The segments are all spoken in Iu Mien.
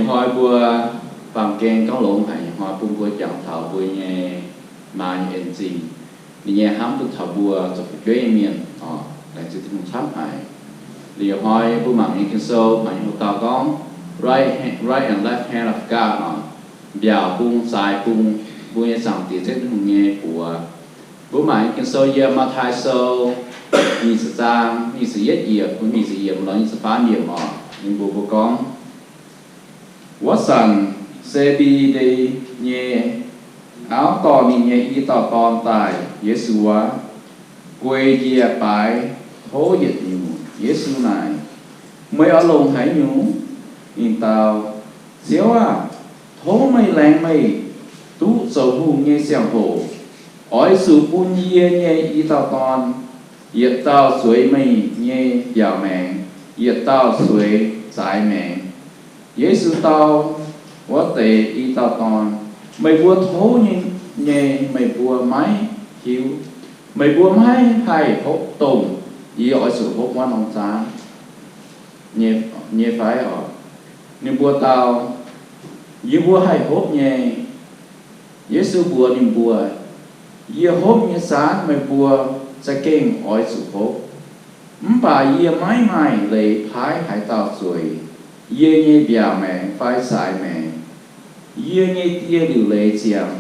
Hnoi mbuo baamh gen gorngv longx haic, ih hnoi bun mbuo jangx taux mbuo nyei maa nyei en-zingh. Ninh nyei hnamv duqv taux mbuo zoux fu'jueiv nyei mienh oc. Laengz zingh Tin-Hungh camv haic. Liuz hnoi mbuo mangc nyei Ging-Sou, mangc nyei hoc dauh gorngv, right hand, right and left hand of God oc, mbiaauc bung, zaaix bung, mbuo nyei Zaangc Diex Ziouv Tin-Hungh nyei buoz. Mbuo mangc nyei Ging-Sou yiem Matv^taai Sou nyic ziepc zaang nyic ziepc yietv yiemc, nyic ziepc yiemc lorz nyic ziepc faam yiemc oc. Ninh mbuo mbuo gorngv, wuov zanc Se^mbe^nde nyei auv dorh ninh nyei i dauh dorn daaih Yesu wuov, guei njiec baaix tov yietc nyungc. Yesu naaic, Meih oix longc haaix nyungc? Ninh dau, Ziouv aah! Tov meih laengz meih duqv zoux hungh nyei ziangh hoc, oix zuqc bun yie nyei i dauh dorn yietc dauh zueiz meih nyei mbiaauc maengx, yietc dauh zueiz zaaix maengx. Yesu dau wuov deix i dauh dorn, Meih mbuo tov nyei, meih mbuo maiv hiuv. Meih mbuo maiv haih hopv dongh yie oix zuqc hopv wuov norm zaanv nyei fai oc? Ninh mbuo dau, Yie mbuo haih hopv nyei. Yesu mbuox ninh mbuo, Yie hopv nyei zaanv meih mbuo za'gengh oix zuqc hopv. Mv baac yie maiv maaih leiz paaiv haaix dauh zueiz yie nyei mbiaauc maengx fai zaaix maengx. Yie nyei Die liuc leiz ziangx,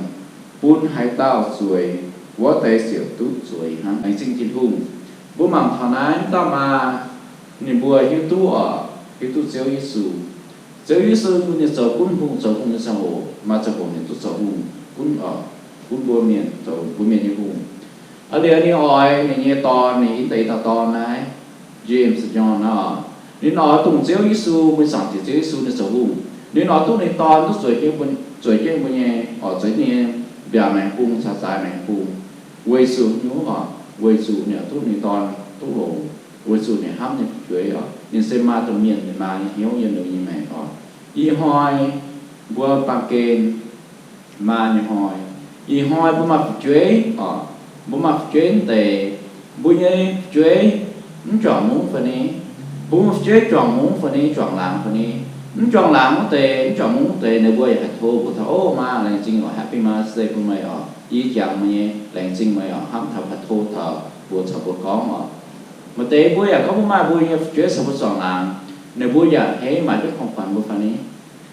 bun haaix dauh zueiz, wuov deix ziouc duqv zueiz hnangv. Laengz zingh Tin-Hungh. Mbuo mangc taux naaiv dauh maa, ninh mbuo hiuv duqv oc, hiuv duqv Ziouv Yesu. Ziouv Yesu ninh zoux gunv hungh, zoux hungh nyei ziangh hoc, maaih ziangh hoc ninh duqv zoux hungh gunv oc, gunv mbuo mienh, zoux mbuo mienh nyei hungh. Aa liuz ninh oix ninh nyei dorn, ninh i deix dauh dorn naaiv, James, John naaiv oc, ninh oix dongh Ziouv Yesu, mbuo Zaangc Diex Ziouv Yesu ninh zoux hungh. Ninh oix duqv ninh dorn duqv zueiz jienv, zueiz jienv mbuo nyei, oix zueiz nyei mbiaauc maengx bung caux zaaix maengx bung. Weic zuqc nyungc oc, weic zuqc ninh oix duqv ninh dorn duqv longx, weic zuqc ninh hnamv ninh fu'jueiv oc. Ninh se maaih domh mienh, ninh maaih nyei hnyouv yiem ninh nyei maengc oc. Ih hnoi mbuo baamh gen maa nyei hnoi. Ih hnoi mbuo maaih fu'jueiv oc, mbuo maaih fu'jueiv wuov deix, mbuo nyei fu'jueiv mv juangc mungv fai ni? Mbuo fu'jueiv juangc mungv fai ni, juangc laangz fai ni? Mv juangc laangz wuov deix, mv juangc mungv wuov deix, ninh mbuo yaac haih tov mbuox taux, Ov, maa, laengz zingh oc, Happy Mother's Day bun meih oc, yie jangx meih nyei, laengz zingh meih oc, hnamv taux haih tov taux mbuox caux mbuo gorngv oc. Maaih deix mbuo yaac gorngv mbuo maaih mbuo nyei fu'jueiv caux mbuo juangc laangz, ninh mbuo yaac hneiv maaiz jienv ของขวัญ mbuo fai ni?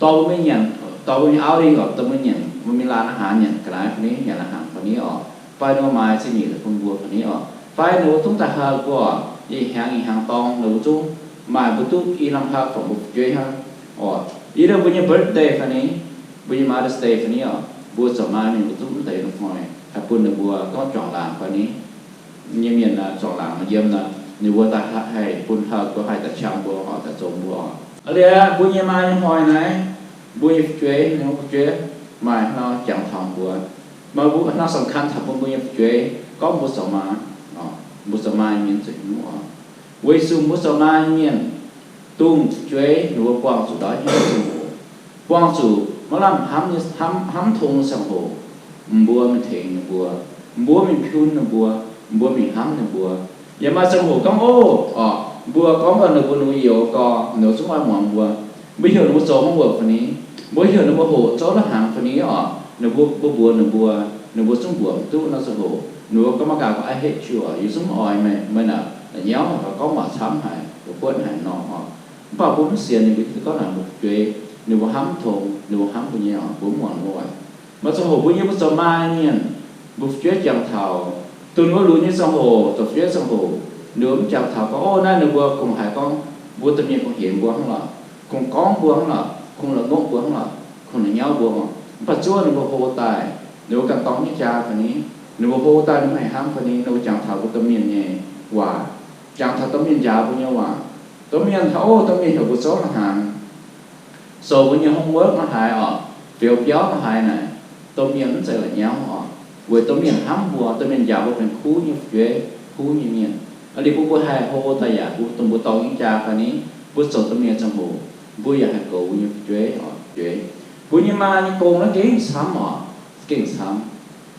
Dorh mbuo mingh nyanc, dorh mbuo mingh outing oc, dorh mbuo nyanc, mbuo mingh laan อาหาร nyanc ga'naaiv fai ni, nyanc อาหาร fai ni oc. Fai ninh mbuo maaiz zingh nyeic bun mbuo fai ni oc. Fai ninh mbuo zungv daaih haaix mbuo oc, ih hnyangx ih hnyangx dorng ninh mbuo zungv maaih mbuo duqv i norm haaix fongc mbuo fu'jueiv hnangv oc. Either mbuo nyei birthday fai ni, mbuo nyei Mother's Day fai ni oc, mbuo zoux maa mienh mbuo zungv wuov deix norm hnoi haih bun ninh mbuo gorngv juangc laangz fai ni. Nyei mienh naaic, juangc laangz yiem naaic, ninh mbuo daaih haih bun haaix mbuo haih daaih qangx mbuo oc, daaih zoux mbuo oc. Aa liuz mbuo nyei maa nyei hnoi naaiv, mbuo nyei fu'jueiv, ninh mbuo fu'jueiv maaih haaix nor jangx taux mbuo, maaih mbuo haaix nor สำคัญ taux bun mbuo nyei fu'jueiv gorngv mbuo zoux maa, mbuo zoux maa nyei mienh zuqc hiuv oc. Weic zuqc mbuo zoux maa nyei mienh, dongh fu'jueiv ninh mbuo buangh zuqc ndau hnyouv ziangh hoc, buangh zuqc maiv lamh hnamv, hnamv tong ziangh hoc, mbuo mingh tengx ninh mbuo, mbuo mingh piun ninh mbuo, mbuo mingh hnamv ninh mbuo. Yaac maaih ziangh hoc gorngv, Ov, oc, mbuo gorngv gau ninh mbuo, ninh mbuo youx gau, ninh mbuo zungv oix muangx mbuo. Mbuo heuc ninh mbuo zoux homework fai ni, mbuo heuc ninh mbuo hoqc zouv la'hnaangx fai ni oc, ninh mbuo, mbuo mbuox ninh mbuo, ninh mbuo zungv mbuox mv duqv nor ziangh hoc, ninh mbuo gorngv maiv gaax, gorngv, I hate you oc, yie zungv mv oix meih, meih naaic la'nyauv haic, gorngv waac camv haic, gorngv buonv haic nor oc. Mv baac mbuo mv sienx ninh mbuo, gorngv naaic mbuo fu'jueiv, ninh mbuo hnamv tong, ninh mbuo hnamv mbuo nyei oc, mbuo mv muangx ninh mbuo waac. Maaih ziangh hoc mbuo nyei mbuo zoux maa nyei mienh, mbuo fu'jueiv jangx taux, dongh ninh mbuo lunx nyei ziangh hoc, zoux fu'jueiv ziangh hoc, ninh mbuo mv jangx taux gorngv, Ov, naaiv ninh mbuo kungx haiz gorngv mbuo domh mienh kungx hemx mbuo hnangv lorqc, kungx gorngv mbuo hnangv lorqc, kungx la'ngopv mbuo hnangv lorqc, kungx la'nyauv mbuo oc. Mv baac zuov ninh mbuo hlo daaih, ninh mbuo ganh dorng nyei jaa fai ni, ninh mbuo hlo daaih ninh mbuo haih hnamv fai ni, ninh mbuo jangx taux mbuo domh mienh nyei waac, jangx taux domh mienh njaaux mbuo nyei waac. Domh mienh taux, Ov, domh mienh heuc mbuo zouv la'hnaangx, zoux mbuo nyei homework nor haaix oc, fioux biauv nor haaix naaic, domh mienh mv zeiz la'nyauv oc. Weic domh mienh hnamv mbuo, domh mienh njaaux mbuo benx kuv nyei fu'jueiv, kuv nyei mienh. Aa liuz bun mbuo haih hlo daaih yaac mbuo, dongh mbuo dorng nyei jaa fai ni, mbuo zoux domh mienh ziangh hoc, mbuo yaac haih goux mbuo nyei fu'jueiv oc, fu'jueiv. Mbuo nyei maa nyei gong naaiv gengh camv oc, gengh camv.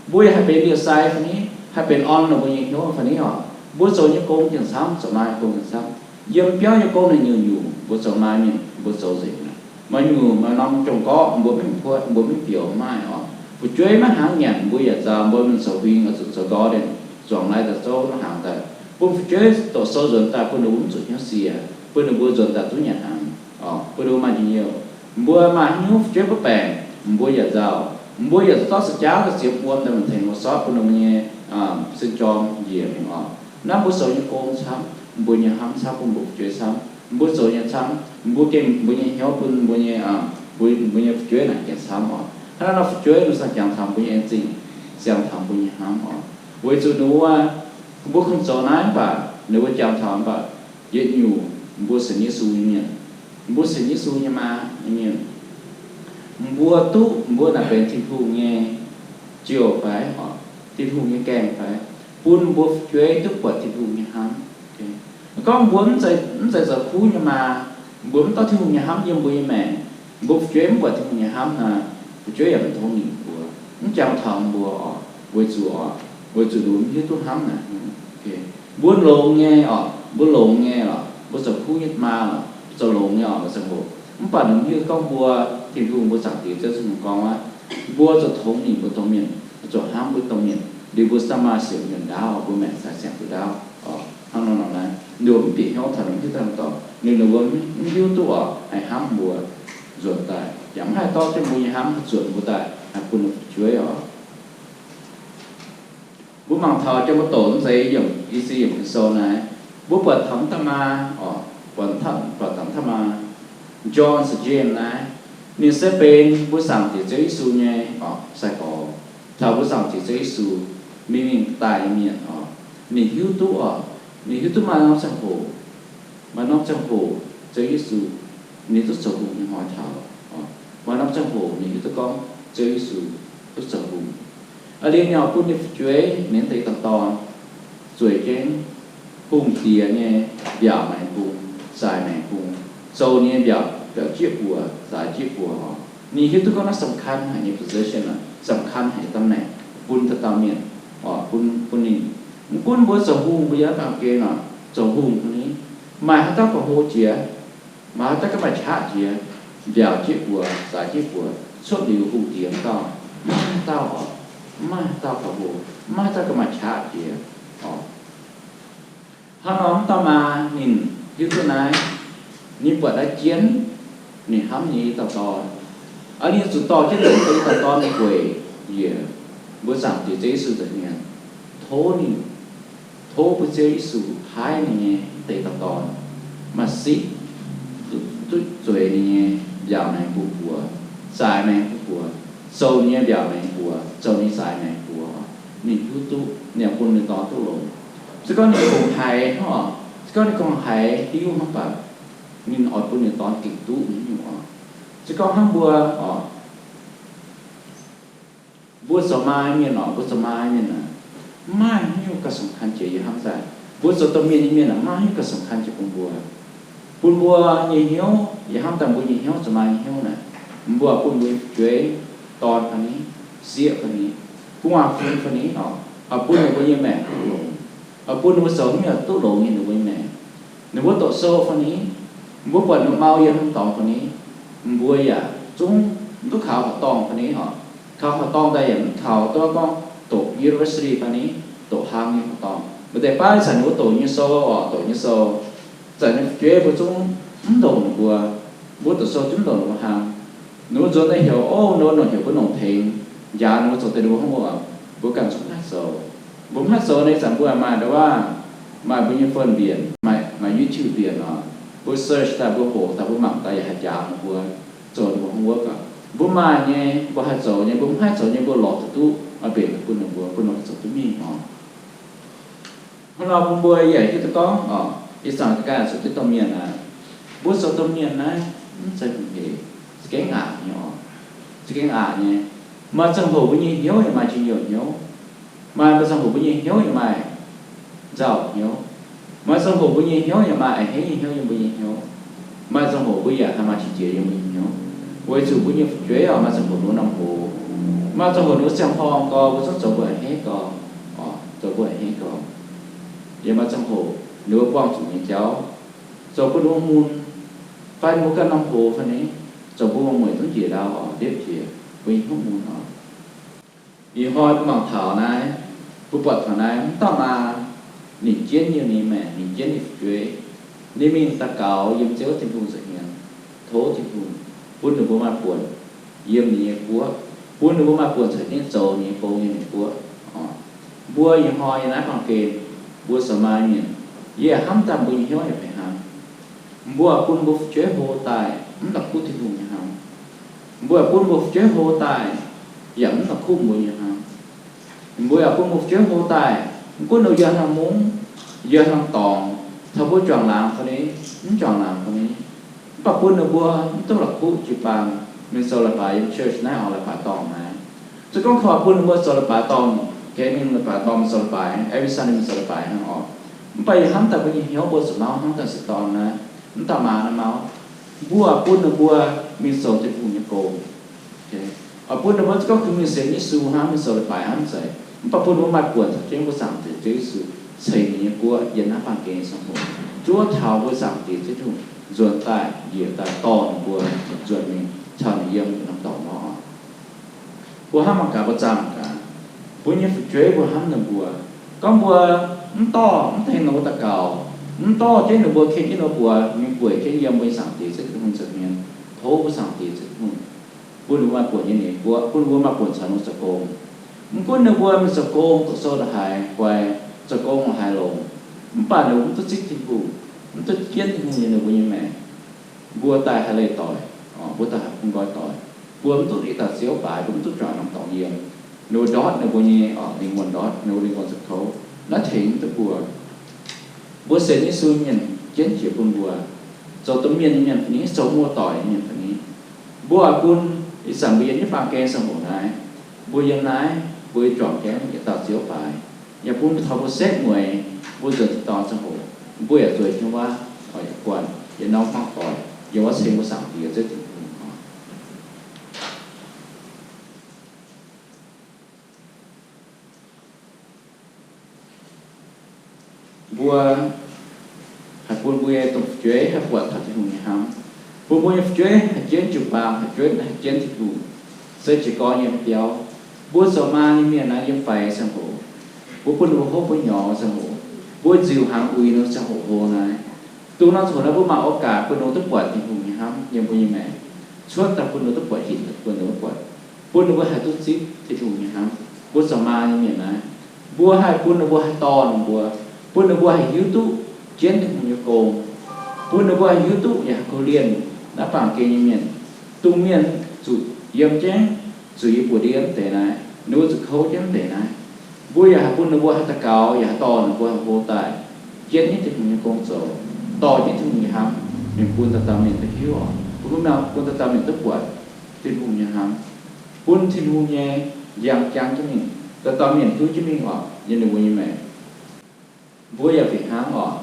Mbuo yaac haih benx liouh sai fai ni, haih benx orn ninh mbuo nyei hnyouv fai ni oc. Mbuo zoux nyei gong gengh camv, zoux maa nyei gong gengh camv. Yiem biauv nyei gong naaic nyungc-nyungc mbuo zoux maa mienh mbuo zoux nzengc aqv. Maaih nyungc maaih norm jomc gorqv mbuo mv puotv, mbuo mv bioux, maaih oc. Fu'jueiv maiv hnaangx nyanc mbuo yaac nzauh, mbuo mingh zoux huing oix zuqc zoux ndortv, zuangx lai daaih zouv hnaangx daaih bun fu'jueiv doqc sou nzuonx daaih bun ninh mbuo mv zuqc hnyouv sie, bun ninh mbuo nzuonx daaih duqv nyanc hnaangx, bun ninh mbuo maaih njien-youh. Mbuo maaih haaix nyungc fu'jueiv maiv baengc, mbuo yaac nzauh, mbuo yaac zorqv sa'jauv daaih ziex buonc daaih mingh tengx mbuo sortv bun ninh mbuo nyei sin jorm njiec mingh oc. Naaiv mbuo zoux nyei gong camv, mbuo nyei hnamv camv, bun mbuo fu'jueiv camv, mbuo zoux nyei camv, mbuo gengh mbuo nyei hnyouv bun mbuo nyei, mbuo nyei fu'jueiv naaic gengh camv oc. Hnangv naaiv nor fu'jueiv ninh ziangh jangx taux mbuo nyei en zingh, ziangh taux mbuo nyei hnamv oc. Weic zuqc ninh mbuo, mbuo kungx zoux naaiv mv baac ninh mbuo jangx taux mv baac yietc nyungc mbuo sienx Yesu nyei mienh, mbuo sienx Yesu nyei maa nyei mienh, mbuo duqv mbuo naaic benx Tin-Hungh nyei jiouh fai oc, Tin-Hungh nyei gaengh fai, bun mbuo fu'jueiv duqv buatc Tin-Hungh nyei hnamv. Gorngv mbuo mv zeiz zoux kuv nyei maa, mbuo mv dorh Tin-Hungh nyei hnamv yiem mbuo nyei maengc, mbuo fu'jueiv mv buatc Tin-Hungh nyei hnamv nor, fu'jueiv yaac mv tongx nyic mbuo, mv jangx taux mbuo oc. Weic zuqc oc, weic zuqc ninh mbuo mv hiuv duqv hnamv naaic. Mbuo longx nyei oc, mbuo longx nyei oc, mbuo zoux kuv nyei maa oc, zoux longx nyei oc, mbuo ziangh hoc. Mv baac ninh mv hiuv gorngv mbuo, Tin-Hungh mbuo Zaangc Diex Ziouv Yesu kungx gorngv aqv, mbuo zoux tongx nyic mbuo domh mienh, zoux hnamv mbuo domh mienh, liuz mbuo samv maaih sienx mienh ndaauv, mbuo maengc sai sienx mbuo ndaauv. Hnangv nor nor naaiv, ninh mbuo mv bieqc hnyouv taux ninh mv hiuv duqv dongh, ninh mbuo mv hiuv duqv oc, haih hnamv mbuo nzuonx daaih, yaac mv haih dorh jienv mbuo nyei hnamv haih zuotc mbuo daaih, haih bun ninh fu'jueiv oc. Mbuo mangc taux jiex mbuo doqc mv zeiz yiemc E C yiemc Ging-Sou naaiv, mbuo buatc taux mv dauh maa oc, buatc taux mv dauh maa, John caux James naaiv, ninh se benx mbuo Zaangc Diex Ziouv Yesu nyei oc sai-gorx, taux mbuo Zaangc Diex Ziouv Yesu mingh mingh daaih nyei mienh oc. Ninh hiuv duqv oc, ninh hiuv duqv maaih norm ziangh hoc, maaih norm ziangh hoc Ziouv Yesu ninh duqv zoux hungh nyei hnoi taux. Maaih norm ziangh hoc ninh hiuv duqv gorngv Ziouv Yesu duqv zoux hungh. Aa, liuz ninh oix bun ninh fu'jueiv, ninh deix dauh dorn, zueiz jienv hungh diex nyei mbiaauc maengx bung, zaaix maengx bung, zoux ninh nyei mbiaauc, mbiaauc jieqv buoz, zaaix jieqv buoz oc. Ninh hiuv duqv gorngv naaiv สำคัญ haic nyei position, สำคัญ haic nyei ตำแหน่ง bun dauh dauh mienh, bun, bun ninh. Mv gunv mbuo zoux hungh mbuo yiem baamh gen oc, zoux hungh fai ni, maaih haaix dauh gauh hlo jiex, maaih haaix dauh gauh maaih qaqv jiex, mbiaauc jieqv buoz, zaaix jieqv buoz, cuotv liuz hungh diex wuov dauh, mv maaih haaix dauh oc, mv maaih haaix dauh gauh hlo, mv maaih haaix dauh gauh maaih qaqv jiex oc. Hnangv nor mv dauh maa ninh hiuv duqv naaiv, ninh buatc naaiv jienv, ninh hnamv ninh nyei dauh dorn. Aa, ninh zuqc dorh jienv ninh nyei dauh dorn gueic njiec mbuo Zaangc Diex Ziouv Yesu nza'hmien, tov ninh, tov mbuo Ziouv Yesu paaiv ninh nyei deix dauh dorn maaih sipv duqv zueiz ninh nyei mbiaauc maengx bung buoz, zaaix maengx bung buoz, zoux ninh nyei mbiaauc maengx buoz, zoux ninh zaaix maengx buoz. Ninh hiuv duqv ninh bun ninh dorn duqv longx. Se gorngv ninh kungx haiz hnangv, se gorngv ninh kungx haiz hiuv hnangv baac ninh oix bun ninh dorn gengh duqv nyei nyungc oc. Se gorngv hnangv mbuo oc, mbuo zoux maa mienh oc, mbuo zoux maa mienh aah, mv maaih haaix nyungc gauh สำคัญ jiex yie hnamv daaih. Mbuo zoux domh mienh nyei mienh aah, mv maaih haaix nyungc gauh สำคัญ jiex bun mbuo. Bun mbuo nyei hnyouv, yie hnamv daaih mbuo nyei hnyouv, zoux maa nyei hnyouv naaic, mbuo bun mbuo fu'jueiv, dorn fai ni, sieqv fai ni, gu'nguaaz-fun fai ni oc, oix bun ninh mbuo nyei maengc duqv longx, oix bun ninh mbuo zoux haaix nyungc duqv longx nyei ninh mbuo nyei maengc. Ninh mbuo doqc sou fai ni, mbuo buatc ninh mbuo mau yiem haaix dorngx fai ni, mbuo yaac zungv mv duqv kaux horqc dorngh fai ni oc. Kaux horqc dorngh daaih yaac mv kaux duqv gorngv doqc university fai ni, doqc hlang nyei horqc dorngh. Maaih deix baav zanc ninh mbuo doqc nyei sou oc, doqc nyei sou, zanc nyei fu'jueiv mbuo zungv mv ndongc ninh mbuo. Mbuo doqc sou zungv mv ndongc ninh mbuo hlang. Ninh mbuo nzuonx daaih heuc, o, ninh mbuo nongc heuc mbuo nongc tengx, njaaux ninh mbuo zoux deix ninh mbuo haaix muoz, mbuo ganh zungv mv haih zoux. Mbuo mv haih zoux nyei zanc mbuo maaih ndo waav, maaih mbuo nyei phone mbienc, maaih, maaih YouTube mbienc oc. Mbuo search daaih, mbuo hoqc daaih, mbuo mangc daaih yaac haih njaaux ninh mbuo zoux ninh mbuo haaix muoz oc. Mbuo maaih nyei, mbuo haih zoux nyei, mbuo mv haih zoux nyei, mbuo lorz zuqc duqv oix mbenc bun ninh mbuo, bun ninh mbuo zoux duqv mingh oc. Hnangv nor bun mbuo yaac hiuv duqv gorngv oc, ih zanc ga'naaiv zoux jienv domh mienh aqv. Mbuo zoux domh mienh naaiv mv zeiz hungh hec, za'gengh aqc nyei oc. Za'gengh aqc nyei. Maaih ziangh hoc mbuo nyei hnyouv yaac maaih njien-youh hnyouv. Maaih, maaih ziangh hoc mbuo nyei hnyouv yaac maaih nzauh hnyouv. Maaih ziangh hoc mbuo nyei hnyouv yaac maaih a'hneiv nyei hnyouv yiem mbuo nyei hnyouv. Maaih ziangh hoc mbuo yaac haih maaih qiex jiez yiem mbuo nyei hnyouv. Weic zuqc mbuo nyei fu'jueiv oc, maaih ziangh hoc ninh mbuo norm hoz, maaih ziangh hoc ninh mbuo ziangh horngh gau, mbuo zungv zoux mbuo a'hneiv gau, oc, zoux mbuo a'hneiv gau. Yaac maaih ziangh hoc ninh mbuo buangh zuqc nyei jauv, zoux bun ninh mbuo mun, fai ninh mbuo ganh norm hoz fai ni, Zoux mbuo mueic zungv njiec ndau oc, ndiev jiex mbuo nyei hnyouv mun oc. Ih hnoi mbuo mangc taux naaiv, mbuo buatc taux naaiv, mv dauh maa ninh jienv yiem ninh maengc, ninh jienv ninh fu'jueiv, ninh mingh daux gaux yiem Ziouv Tin-Hungh nza'hmien, tov Tin-Hungh bun ninh mbuo maaih buonc yiem ninh nyei guoqv, bun ninh mbuo maaih buonc caux jienv zoux ninh nyei gong yiem ninh guoqv. Mbuo ih hnoi yiem naaiv baamh gen, mbuo zoux maa mienh, yie hnamv daaih mbuo nyei hnyouv yaac fih hnangv. Mbuo bun mbuo fu'jueiv hlo daaih mv la'kuqv Tin-Hungh nyei hnamv. Mbuo bun mbuo fu'jueiv hlo daaih yaac mv la'kuqv mbuo nyei hnamv. Mbuo yaac bun mbuo fu'jueiv hlo daaih, mv gunv ninh yiem haaix mungv, yiem haaix dorngx, taux mbuo juangc laangz fai ni, mv juangc laangz fai ni, mv baac bun ninh mbuo mv duqv la'kuqv jiu-baang mingh zoux leiz-baaix yiem church naaiv oc, leiz-baaix dorngh naaiv. Se gorngv koi bun ninh mbuo zoux leiz-baaix dorngh, gengh mingh leiz-baaix dorngh mingh zoux leiz-baaix, every Sunday mingh zoux leiz-baaix hnangv oc. Mv baac yie hnamv daaih mbuo nyei hnyouv mbuo zuqc mauv hnangv daaih se dorn naaiv, mv dauh maa naaiv mauv. Mbuo bun ninh mbuo mingh zoux Tin-Hungh nyei gong. Oix bun ninh mbuo gorngv kungx mingh sienx Yesu hnangv, mingh zoux leiz-baaix hnangv zeiz, mv baac bun ninh mbuo maaih buonc caux jienv mbuo Zaangc Diex Ziouv Yesu ceix ninh nyei guoqv yiem naaiv baamh gen nyei ziangh hoc, zuov taux mbuo Zaangc Diex Ziouv Tin-Hungh nzuonx daaih, njiec daaih dorh ninh mbuo nzuonx mingh caux ninh yiem norm dorngx nor. Mbuo hnamv mangc gaax, mbuo zaah mangc gaax, mbuo nyei fu'jueiv mbuo hnamv ninh mbuo. Gorngv mbuo mv dorh, mv tengx ninh mbuo daux gaux, mv dorh jienv ninh mbuo ken jienv ninh mbuo buoz mingh bueix jienv yiem mbuo nyei Zaangc Diex Ziouv Tin-Hungh nza'hmien, tov mbuo Zaangc Diex Ziouv Tin-Hungh bun ninh mbuo maaih buonc yiem ninh nyei guoqv, bun ninh mbuo maaih buonc caux ninh mbuo zoux gong. Mv gunv ninh mbuo mingh zoux gong doqc sou la'haaix guai, zoux gong la'haaix longx, mv baac ninh mbuo mv duqv zipv Tin-Hungh, mv duqv jienv Tin-Hungh yiem ninh mbuo nyei maengc. Mbuo daaih haih leih doic, mbuo daaih haih bun nqoi doic. Mbuo mv duqv i dauh Ziouv baaix, mbuo mv duqv juangc norm dorngx yiem. Ninh mbuo ndortv ninh mbuo nyei, oc, lingh wuonh ndortv, ninh mbuo lingh wuonh ziepc kouv. Naaiv tengx mv duqv mbuo. Mbuo sienx Yesu mienh jienv jiex bun mbuo, zoux domh mienh nyei mienh fai ni, zoux muoz-doic nyei mienh fai ni, mbuo oix bun ih zanc mbuo yiem jienv baamh gen ziangh hoc naaiv, mbuo yiem naaiv, mbuo juangc jienv yietc dauh Ziouv baaix, yaac bun taux mbuo setv mueiz, mbuo nzuonx tin-dorngh ziangh hoc, mbuo yaac zueiz jienv wuov, oix yaac guanh yietc norm hmuangv doic, yiem wuov ceng mbuo Zaangc Diex Ziouv Tin-Hungh. Mbuo haih bun mbuo nyei domh fu'jueiv haih buatc taux Tin-Hungh nyei hnamv. Bun mbuo nyei fu'jueiv haih jienv jiu-baang, haih jienv, haih jienv Tin-Hungh, se jiez gorn yiem biauv. Mbuo zoux maa nyei mienh naaiv yiem faix ziangh hoc, mbuo bun ninh mbuo hopv mbuo nyorx ziangh hoc, mbuo nziux hnaangx uix ninh mbuo ziangh hoc hlo naaiv. Dongh norm ziangh hoc naaiv mbuo maaih o gaax bun ninh mbuo duqv buatc Tin-Hungh nyei hnamv yiem mbuo nyei maengc, cuotv daaih bun ninh mbuo duqv buatc hinc, bun ninh mbuo buatc, bun ninh mbuo haih duqv zipv Tin-Hungh nyei hnamv. Mbuo zoux maa nyei mienh naaiv, mbuo haih bun ninh mbuo haih dorh ninh mbuo, bun ninh mbuo haih hiuv duqv jienv Tin-Hungh nyei gong, bun ninh mbuo haih hiuv duqv yaac haih korv-lienh naaiv baamh gen nyei mienh. Dongh mienh zuqc yiem jienv, zuqc yie mbuox ndie mv deix naaiv, ninh mbuo zuqc kouv jienv mv deix naaiv. Mbuo yaac haih bun ninh mbuo haih daux gaux, yaac haih dorh ninh mbuo haih hlo daaih jienv nyei Tin-Hungh nyei gong zoux, dorh jienv Tin-Hungh nyei hnamv mingh bun dauh dauh mienh duqv hiuv oc. Bun, bun dauh dauh mienh duqv buatc Tin-Hungh nyei hnamv, bun Tin-Hungh nyei njang jangv jienv mingh, dauh dauh mienh hiuv jienv mingh oc, yiem ninh mbuo nyei maengc. Mbuo yaac fih hnangv oc.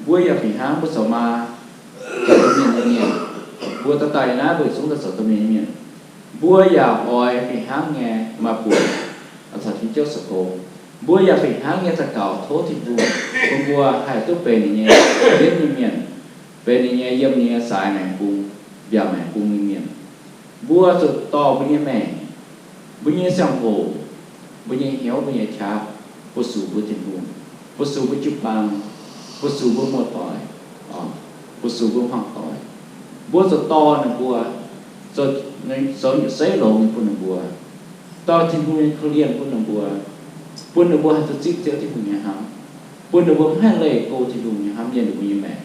Mbuo yaac fih hnangv mbuo zoux maa, zoux domh mienh nyei mienh. Mbuo dauh dauh yiem naaiv mbuo yietc zungv daaih zoux domh mienh nyei mienh. Mbuo yaac oix fih hnangv nyei maaih buonc caux Tin-Hungh zoux gong. Mbuo yaac fih hnangv nyei daux gaux tov Tin-Hungh bun mbuo haih duqv benx ninh nyei, benx ninh nyei mienh, benx ninh nyei, yiem ninh nyei zaaix maengx bung, mbiaauc maengx bung nyei mienh. Mbuo zuqc dorh mbuo nyei maengc, mbuo nyei ziangh hoc, mbuo nyei hnyouv, mbuo nyei qaqv, fu-sux mbuo Tin-Hungh, fu-sux mbuo jiu-baang, fu-sux mbuo muoz-doic, fu-sux mbuo hmuangv doic. Mbuo zuqc dorh ninh mbuo, zoux, zoux nyutc seix longx bun ninh mbuo, dorh Tin-Hungh nyei korv-lienh bun ninh mbuo, bun ninh mbuo haih duqv zipv Ziouv Tin-Hungh nyei hnamv, bun ninh mbuo mv haih leih go Tin-Hungh nyei hnamv yiem ninh mbuo nyei maengc.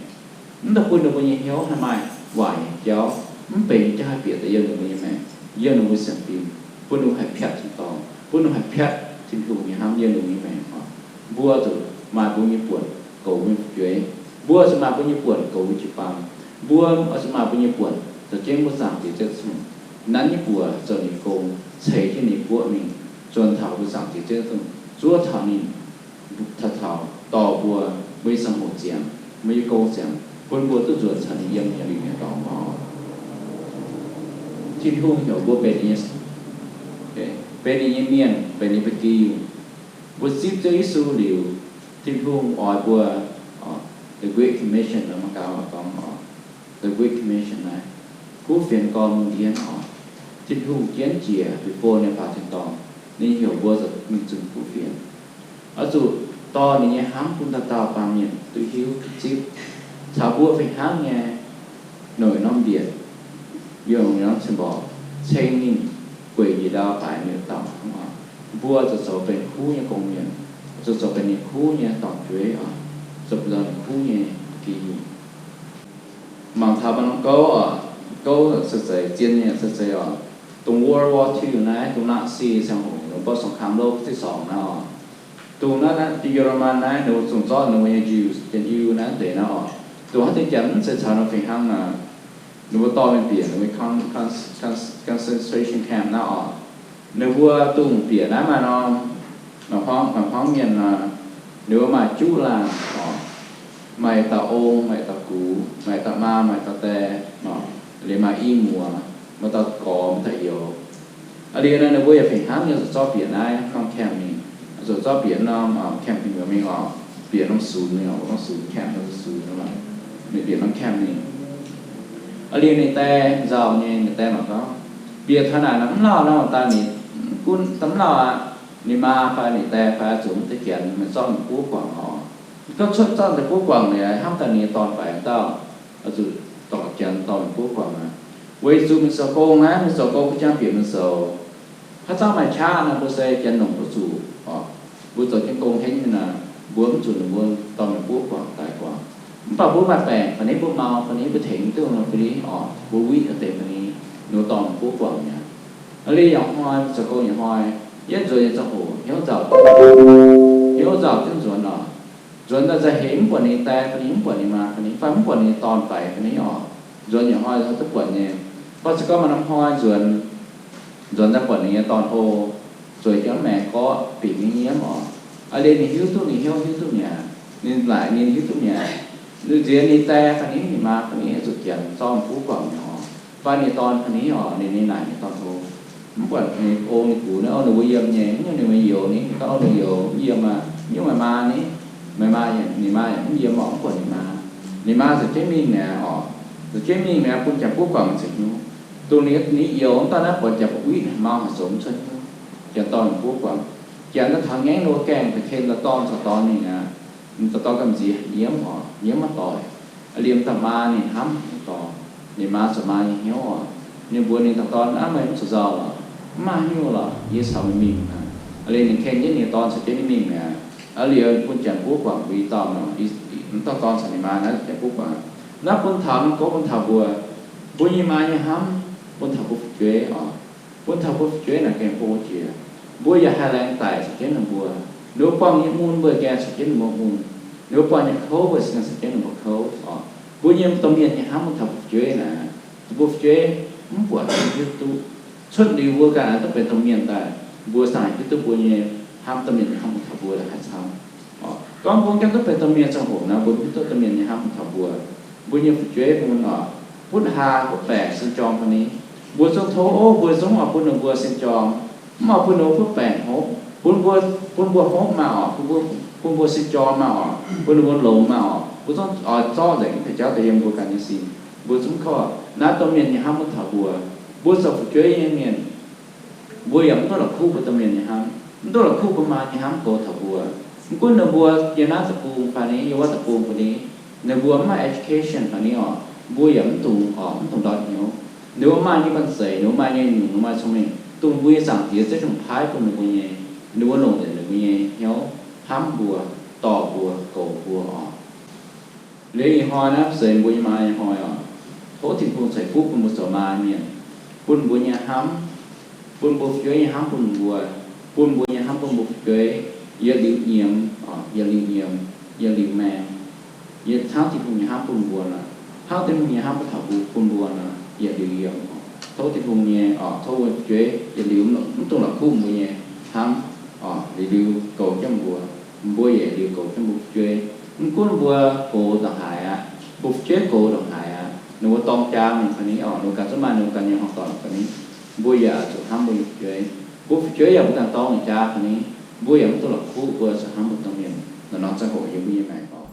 Mv daaih bun ninh mbuo nyei hnyouv haih maaih waaic nyei jauv, mv benx jauv haih bieqc daaih yiem ninh mbuo nyei maengc, yiem ninh mbuo sienx fim, bun ninh mbuo haih piatv tin-dorngh, bun ninh mbuo haih piatv Tin-Hungh nyei hnamv yiem ninh mbuo nyei maengc oc. Mbuo zuqc maaih mbuo nyei buonc goux mbuo nyei fu'jueiv. Mbuo zuqc maaih mbuo nyei buonc goux mbuo jiu-baang. Mbuo oix zuqc maaih mbuo nyei buonc zoux jienv mbuo Zaangc Diex Ziouv Tin-Hungh nanv nyei buoz zoux ninh gong, ceix jienv ninh guoqv mingh, zuonx taux mbuo Zaangc Diex Ziouv Tin-Hungh, zuov taux ninh taux taux dorh mbuo, mbuo nyei ziangh hoc ziangx, mbuo nyei gong ziangx, bun mbuo duqv nzuonx caux ninh yiem nyei liuz nyei dorngx oc. Tin-Hungh heuc mbuo benx ninh nyei, benx ninh nyei mienh, benx ninh ba'gi. Mbuo zipv Ziouv Yesu liuz, Tin-Hungh oix mbuo, the Great Commission, maiv gaax oix gorngv, the Great Commission naaiv, kuv fienx gorn mun ndiev oc. Tin-Hungh jienv njiec before ninh faaux tin-dorngh, ninh heuc mbuo zuqc mingh zunc kuv fienx. Oix zuqc dorh ninh nyei hnamv bun dauh dauh baamh mienh duqv hiuv duqv zipv, caux mbuo fih hnangv nyei, noic norm mbietc, yiem norm cien mborqc, ceng ninh gueic njiec ndau baaix mienh dauh hnangv oc. Mbuo zuqc zoux benx kuv nyei gong-mienh, zuqc zoux benx ninh kuv nyei dorn-jueiv oc, zoux benx ninh kuv nyei geh nyungc. Mangc taux maaih norm gouv oc, gouv se zeiz, zien nyei se zeiz oc. Dongh World War Two naaiv, dongh Nazi ziangh hoc, dongh สงครามโลกครั้งที่สอง naaiv oc. Dongh naaiv, naaiv German naaiv, ninh mbuo zungv zorqv ninh mbuo nyei Jews, Janx-Iu naaiv deix naaiv oc. Dongh haaix deix Janx mv zeiz caux ninh fih hnangv naaic, ninh mbuo dorh mingh bieqc ninh mbuo con-, con-, con-, concentration camp naaiv oc. Ninh mbuo dongh bieqc naaiv maaih norm, maaih hmuangv, maaih hmuangv mienh nor, ninh mbuo maaih juqv laanh oc, maaih dauh ong, maaih dauh gux, maaih dauh maa, maaih dauh die, liuz maaih i muoz, maaih dauh gorx, maaih dauh youz. Aa, liuz naaiv ninh mbuo yaac fih hnangv nyei zuqc zorqv bieqc naaiv norm camp mingh, zuqc zorqv bieqc norm camp mingh oc, bieqc norm sunx mingh oc, norm sunx camp, norm sunx, ninh bieqc norm camp mingh. Aa, liuz ninh die nzauh nyei, ninh die mangc gorngv, bieqc taux naaic nor mv lauh nor, daaih ninh gunv daaih mv lauh aqv. Ninh maa fai ninh die fai zuqc mv deix Janx mingh zorqv ninh buov guangc oc. Gorngv cuotv zorqv deix buov guangc liuz, hnamv daaih ninh nyei dorn-baeqc dauh, zuqc dorh Janx dorh ninh buov guangc aqv. Weic zuqc mingh zoux gong naaiv, mingh zoux gong mbuo jangx bieqc mingh zoux. Haaix zanc maaih qaqv nor, mbuo se Janx longc mbuo zuqc oc. Mbuo zoux jienv gong henv nyei nor, mbuo mv zuqc ninh mbuo dorh mingh buov guangc daaih guangc. Mv baac mbuo maaih baengc fai ni, mbuo mau fai ni, mbuo tengx duqv fai ni oc, mbuo witv deix fai ni, ninh mbuo dorh mingh buov guangc mi'aqv. Aa, liuz yaac hnoi, zoux gong yaac hnoi, yietv nzuonx nyei ziangh hoc hnyouv nzauh, hnyouv nzauh jienv nzuonx oc. Nzuonx daaih nzauh heix mv buatc ninh die fai ni, mv buatc ninh maa fai ni, fai mv buatc ninh dorn-baeqc fai ni oc. Nzuonx yaac hnoi duqv buatc nyei. Fai se gorngv maaih norm hnoi nzuonx, nzuonx daaih buatc ninh nyei dorn-hlo zueiz jienv maengx gorqv bingc nyei nyiemv oc. Aa, liuz ninh hiuv duqv, ninh hnyouv hiuv duqv mi'aqv, ninh laaic ninh hiuv duqv mi'aqv. Ninh nziex ninh die fai ni, ninh maa fai ni, zuqc Janx zorqv buov guangc mi'aqv oc. Fai ninh dorn fai ni oc, ninh, ninh naaic ninh dorn-hlo, mv buatc ninh ong ninh gux naaiv, ninh mbuo yiem nyei, mv nyungc ninh mbuo youz ni, ninh gorngv ong ninh youz mv yiem aqv, mv nyungc meih maa ni, meih maa, ninh maa yaac mv yiem oc, mv buatc ninh maa. Ninh maa za'gengh mingh mi'aqv oc, za'gengh mingh mi'aqv, bun Janx buov guangc ziouc hnyouv. Dongh ninh, ninh youz mv daaih naaiv buatc Janx mbuo witv mau haaix zoux mv cuotv hnyouv. Janx dorh ninh buov guangc. Janx daaih taux ngaengv ninh mbuo gaengh da'ken daaih dorn caux dorn mingh aqv. Ninh dorh dorn gamh nziex nyiemv oc, nyiemv maiv doix. Aa, liemh dauh maa ninh hnamv ninh dorn, ninh maa zoux maa nyei hnyouv oc. Ninh mbuox ninh dauh dorn, Aav, meih mv zuqc nzauh lorqc, mv maaih haaix nyungc lorqc, yie caux meih mingh aqv. Aa, liuz ninh ken jienv ninh dorn caux jienv ninh mingh mi'aqv. Aa, liuz bun Janx buov guangc mbuo i dauh nor, mv dauh dorn caux ninh maa naaiv Janx buov guangc. Naaiv bun taux, naaiv gorngv bun taux mbuo, mbuo nyei maa nyei hnamv bun taux mbuo fu'jueiv oc. Bun taux mbuo fu'jueiv naaic gengh bun jiex. Mbuo yaac haih laengz daic caux jienv ninh mbuo. Ninh mbuo buangh nyei mun mbuo gengh caux jienv ninh mbuo mun. Ninh mbuo buangh nyei kouv mbuo gengh caux jienv ninh mbuo kouv oc. Mbuo nyei domh mienh nyei hnamv bun taux mbuo fu'jueiv naaic, mbuo fu'jueiv mv buatc hiuv duqv. Cuotv liuz mbuo ganh aengx duqv benx domh mienh daaih, mbuo ziangh hiuv duqv mbuo nyei hnamv, domh mienh nyei hnamv bun taux mbuo haih camv. Gorngv mbuo ganh duqv benx domh mienh ziangh hoc naaic, mbuo mv hiuv duqv domh mienh nyei hnamv bun taux mbuo. Mbuo nyei fu'jueiv bun oc, butv haa butv baengc sin jorm fai ni, mbuo zungv tov, mbuo zungv oix bun ninh mbuo sin jorm, mv oix bun ninh mbuo butv baengc hopv, bun mbuo, bun mbuo hopv maah oc, bun mbuo, bun mbuo sin jorm maah oc, bun ninh mbuo longx maah oc, mbuo zungv oix zorqv nzengc mv deix jauv daaih yiem mbuo ganh nyei sin. Mbuo zungv kouv. Naaiv domh mienh nyei hnamv bun taux mbuo. Mbuo zoux fu'jueiv nyei mienh, mbuo yaac mv duqv la'kuqv mbuo domh mienh nyei hnamv, mv duqv la'kuqv mbuo maa nyei hnamv goux taux mbuo. Mv gunv ninh mbuo yiem naaiv deic-bung fai ni, yiem wuov deic-bung fai ni, ninh mbuo mv maaih education fai ni oc, mbuo yaac mv dungx oc, mv dungx ndortv hnyouv. Ninh mbuo maaih nyei banh zeic, ninh mbuo maaih nyei nyungc, ninh mbuo maaih cong-mengh, dongh mbuo nyei Zaangc Diex za'gengh paaiv bun ninh mbuo nyei. Ninh mbuo longc nzengc ninh mbuo nyei hnyouv hnamv mbuo, dorh mbuo, goux mbuo oc. Liuz ih hnoi naaiv seix mbuo nyei maa nyei hnoi oc, tov Tin-Hungh ceix fuqv bun mbuo zoux maa mienh, bun mbuo nyei hnamv, bun mbuo fu'jueiv nyei hnamv bun mbuo, bun mbuo nyei hnamv bun mbuo fu'jueiv yietc liuz nyiemz, yietc liuz nyiemz, yietc liuz maeng, yietc hnangv Tin-Hungh nyei hnamv bun mbuo nor, hnangv Tin-Hungh nyei hnamv bun taux mbuo, bun mbuo nor, yietc liuz yiem. Tov Tin-Hungh nyei, tov mbuo fu'jueiv yietc liuz mv dungx la'kuqv mbuo nyei hnamv, liuz liuz goux jienv mbuo, mbuo yietc liuz goux jienv mbuo fu'jueiv. Mv gunv mbuo goux ndongc haaix aqv, mbuo fu'jueiv goux ndongc haaix aqv, ninh mbuo dorng jaa mingh fai ni oc, ninh mbuo ganh zungv maaih ninh mbuo ganh nyei hmuangx doic fai ni, mbuo yaac zuqc hnamv mbuo nyei fu'jueiv. Mbuo fu'jueiv yaac mbuo ganh dorng ninh jaa fai ni, mbuo yaac mv dungx la'kuqv, mbuo zuqc hnamv mbuo domh mienh. Naaiv norm ziangh hoc yiem mbuo nyei maengc oc.